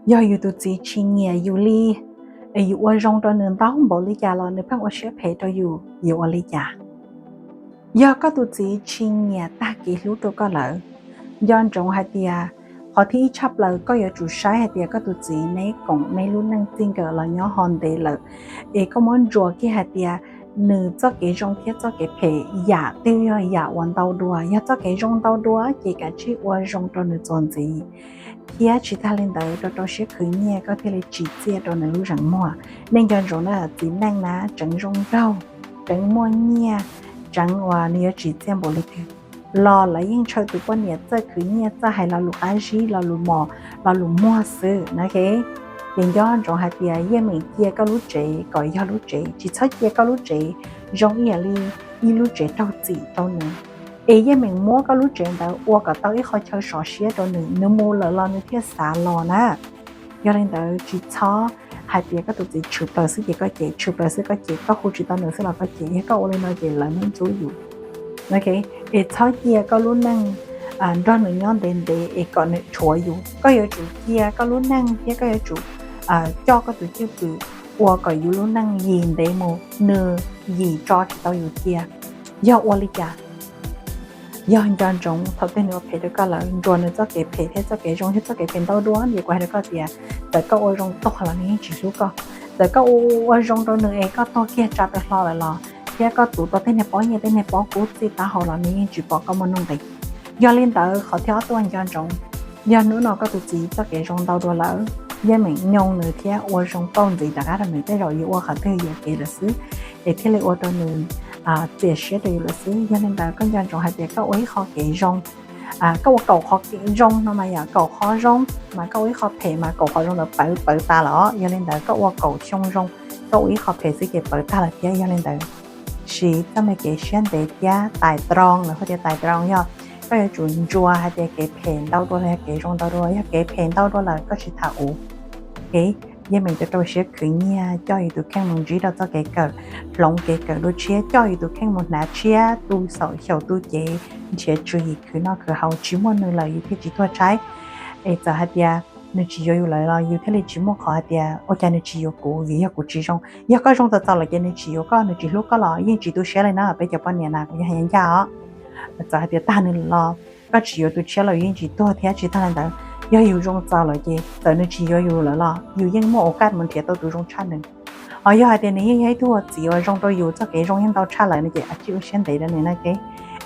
Yog yus tus txiv tsis nyiam yus li, es yus ua zoo rau nws ntau npaum li cas los nws pheej ua siab phem rau yus, yuav ua li cas? Yog koj tus txiv tsis nyiam tag kev hlub rau koj lawm, nco ntsoov hais tias qhov thib ib tshaj plaws koj yuav tsum saib hais tias koj tus txiv neb koom neb lub neej txij nkawm los nyob ho ntev lawm, es koj muab ntsuas kiag hais tias nws txoj kev zoo thiab txoj kev phem yam twg yog yam uas ntau dua. Yog txoj kev zoo ntau dua ces kav tsij ua zoo rau nws txuas ntxiv, thiab tsis tag li ntawd rau rau siab khwv nyiaj koj thiaj li tsim txiaj rau nws lub zeem muag. Nej nco ntsoov na, txiv neej na tseem zoo nraug, tseem muaj nyiaj, tseem uas nws yuav tsim txiaj npaum li twg los lawv yeej ntshaw tus poj niam txawj khwv nyiaj, txawj hais lo lus qab zib, lo lus mos, lo lus muag xwb na. Ces nco ntsoov hais tias yeej meem cia koj lub tsev kom yog lub tsev, tsis txhob cia koj lub tsev zoo ib yam li ib lub tsev raug txim rau nws, es yeej meem muab koj lub tsev ntawd ua kom tau ib qho chaw sov siab rau nws, nws mus lawm los nws thiaj xav los na. Yog li ntawd tsis txhob hais tias koj tus txiv tshwm plaws xwb ces koj cem, tshwm plaws xwb koj cem, koj hu tsis tau nws xwb los koj cem. Yog koj ua li no ces lawv ntxub ntxub yus. Es txhob cia koj lub neej nrog nws nyob ntev ntev es kom nws rhuav yus. Koj yuav tsum cia koj lub neej thiab koj yuav tsum coj koj tus cwj pwm ua kom yus lub neej yim ntev mus, nws yim tso tsis tau yus cia. Yog ua li cas? Yog nco ntsoov thaum twg nws ua phem rau koj lawm, ntsuas nws txoj kev phem thiab txoj kev zoo thiab txoj kev phem ntau dua. Ces kuv hais rau koj tias txawm koj ua zoo tuag los nws yeej tsis hlub koj. Txawm koj ua zoo rau nws es koj tuag kiag tsa pes hlo lawm los, thiab koj tuv tau tej niag pob nyiaj tej niag pob kub txij taub hau los nws yeej tsis pom koj muaj nuj nqis. Yog li ntawd qhov thib ob tuaj nco ntsoov, yog hnub no koj tus txiv txoj kev zoo ntau dua lawm, yeej meem nyoo nws thiab ua zoo pauj ntxiv rov qab rau nws, tej zaum yuav ua qhov twg yuam kev lawm xwb, es thiaj li ua rau nws txias siab rau yus lawm xwb. Yog li ntawd koj nco ntsoov hais tias koj ua ib qho kev zoo, koj ua kaum qho kev zoo no mas yom, kaum qho zoo, mas koj ua ib qho phem mas kaum qho zoo ntawd pawv pawv tas lawm. Yog li ntawd koj ua kaum xyoo zoo, koj ua ib qho phem xwb ces pawv tag lawm thiab. Yog li ntawd siv txoj me kev siab ntev thiab tais roo, lawv hu tias tais roo yog koj yuav tsum ntsuas hais tias kev phem ntau dua los yog kev zoo ntau dua. Yog kev phem ntau dua lawm koj tsis tham ua ke, yeej meem rau rau siab khwv nyiaj coj yus tus kheej mus ntsib rau txoj kev kawm, hloov kev kawm dua tshiab, coj yus tus kheej mus hnav tshiab, tu saum xyaum tu cev, nrhiav tswv yim khwv noj khwv haus. Tsis muaj nws lawm yus thiaj tsis tuag tshaib. Es txawm hais tias nws tsis yuav yus lawm los yus thiaj li tsis muaj qhov hais tias ua cas nws tsis yuav kuv vim yog kuv tsis zoo. Yog koj zoo txaus txaus lawm ces nws tsis yuav koj, nws tsis hlub koj los yeej tsis tu siab li na. Peb cov poj niam na kuv yeej hais ncaj os. Txawm hais tias tag nws los koj tsis yuav tus tshiab los yus yeej tsis tuag thiab. Tsis tag li ntawd, yog yus zoo txaus lawm ces txawm nws tsis yuav yus lawm los yus yeej muaj ua kaj mus nrhiav tau tus zoo tshaj nws. Ho yog hais tias nws yeej yog ib tug txiv uas zoo rau yus, txoj kev zoo yeej ntau tshaj lawm no ces kav tsij ua siab ntev rau nws na ke,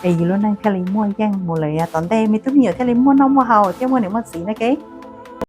es yus lub neej thiaj li muaj yeej mus lawm yav tom ntej, me tub me nyuam thiaj li muaj noj muaj haus thiab muaj niam muaj txiv na ke.